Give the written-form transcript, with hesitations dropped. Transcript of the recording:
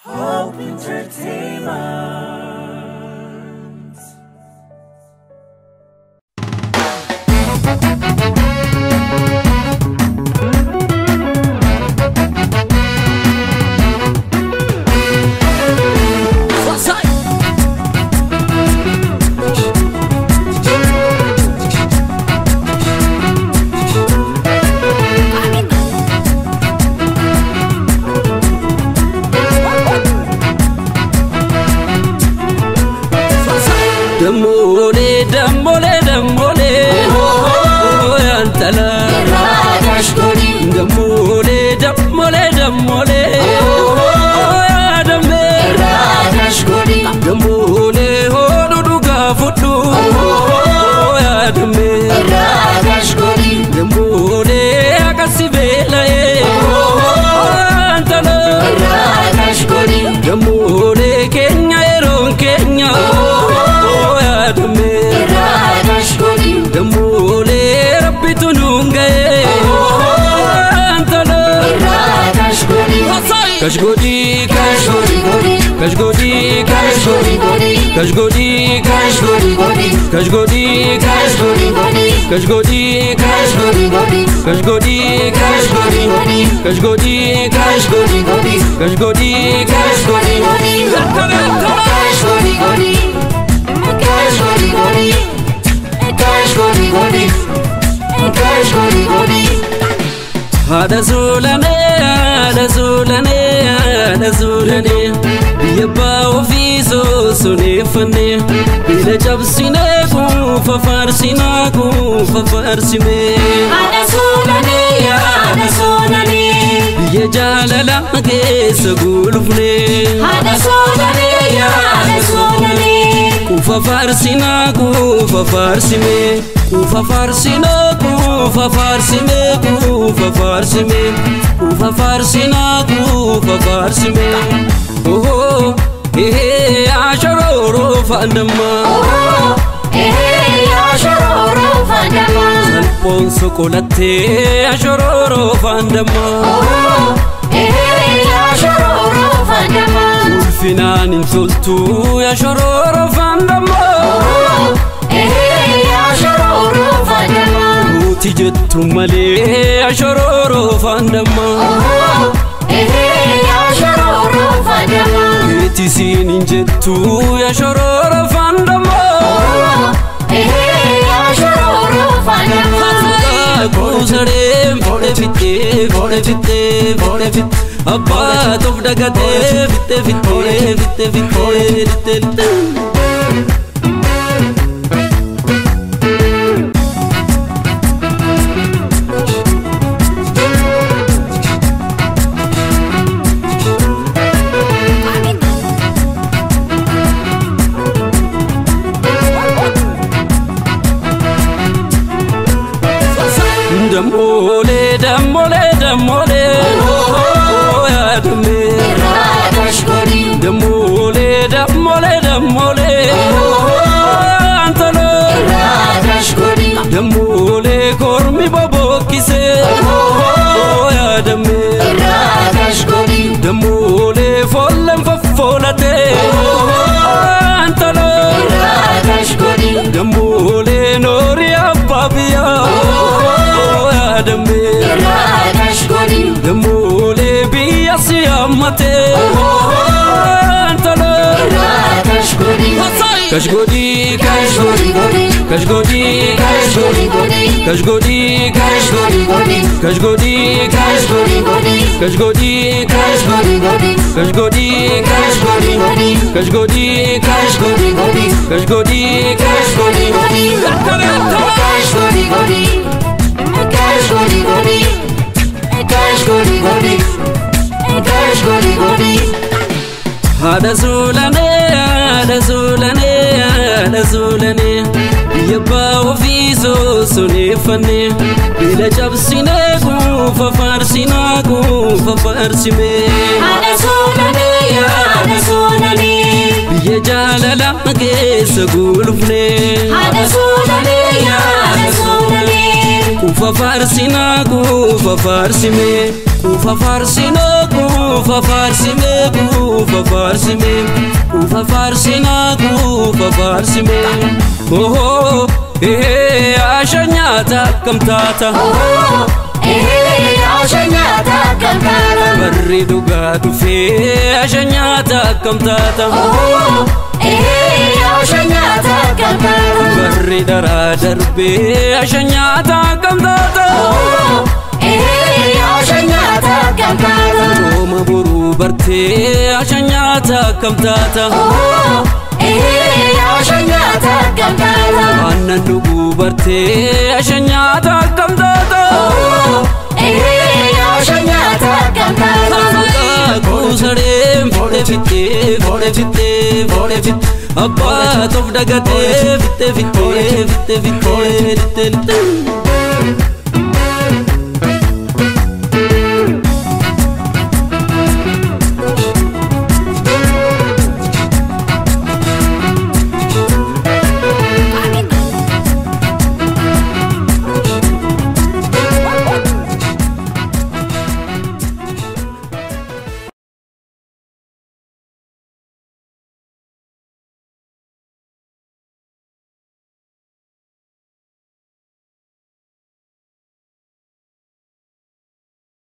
Hope Entertainment. Damole damole damole antala damole damole damole damle damole hodu duga fudu damle damole akasibela antala damole Kenya eron Kenya damole rabbi tununga antala kashgodi kashgodi kashgodi kashgodi kashgodi kashgodi kashgodi kashgodi kashgodi kashgodi kashgodi hada zulane hada zulane hada zulane yabba ofiso sunefane bila jabsine ku farsina ku farsime hada zulane hada zulane ya jalala ke sagulufne hada zulane hada zulane ku farsina ku farsime ku farsina ku farsime ku farsime ku farsina ku farsime oh eh ashororo fandama oh eh ashororo fandama salpon sokolatte ashororo fandama oh eh ashororo fandama ulfinan insultu ashororo fandama oh eh ashororo fandama muti jettu male ashororo fandama oh eh ashororo fandama Tisin injettu ya shororo fandama eh ya shororo fandama kusare fode fitte fode fitte fode fitte abba tof dagate fitte fitte fitte fitte fitte Damole damole damole damle damole damole damole antala damole kormi bobokise damle damole folem fofolate antala damole nori ababia damole biya siyamate antala kashgodi kashgodi kashgodi kashgodi kashgodi kashgodi kashgodi kashgodi kashgodi kashgodi kashgodi hada zulane hada zulane hada zulane yabba ofiso sunefane bila jabsine ku farsina ku farsime hada zulane hada zulane ya jalala ke sagulufne hada zulane hada zulane ku farsina ku farsime ku farsina ku Quufa faarsimee, quufa faarsimee, quufa faarsinaa, quufa faarsimee. Ohoo ehee asha nyaata akkam taata? Barri dhugaa dhufee asha nyaata akkam taata? Barri daraa darbee asha nyaata akkam taata? Cooma boruu bartee asha nyaata akkam taata? Aannan dhuguu bartee asha nyaata akkam taata? Kuusareen foodhe fittee, foodhe fittee, foodhe fittee, abbaa toof dagatee fittee fittee fittee fittee fittee.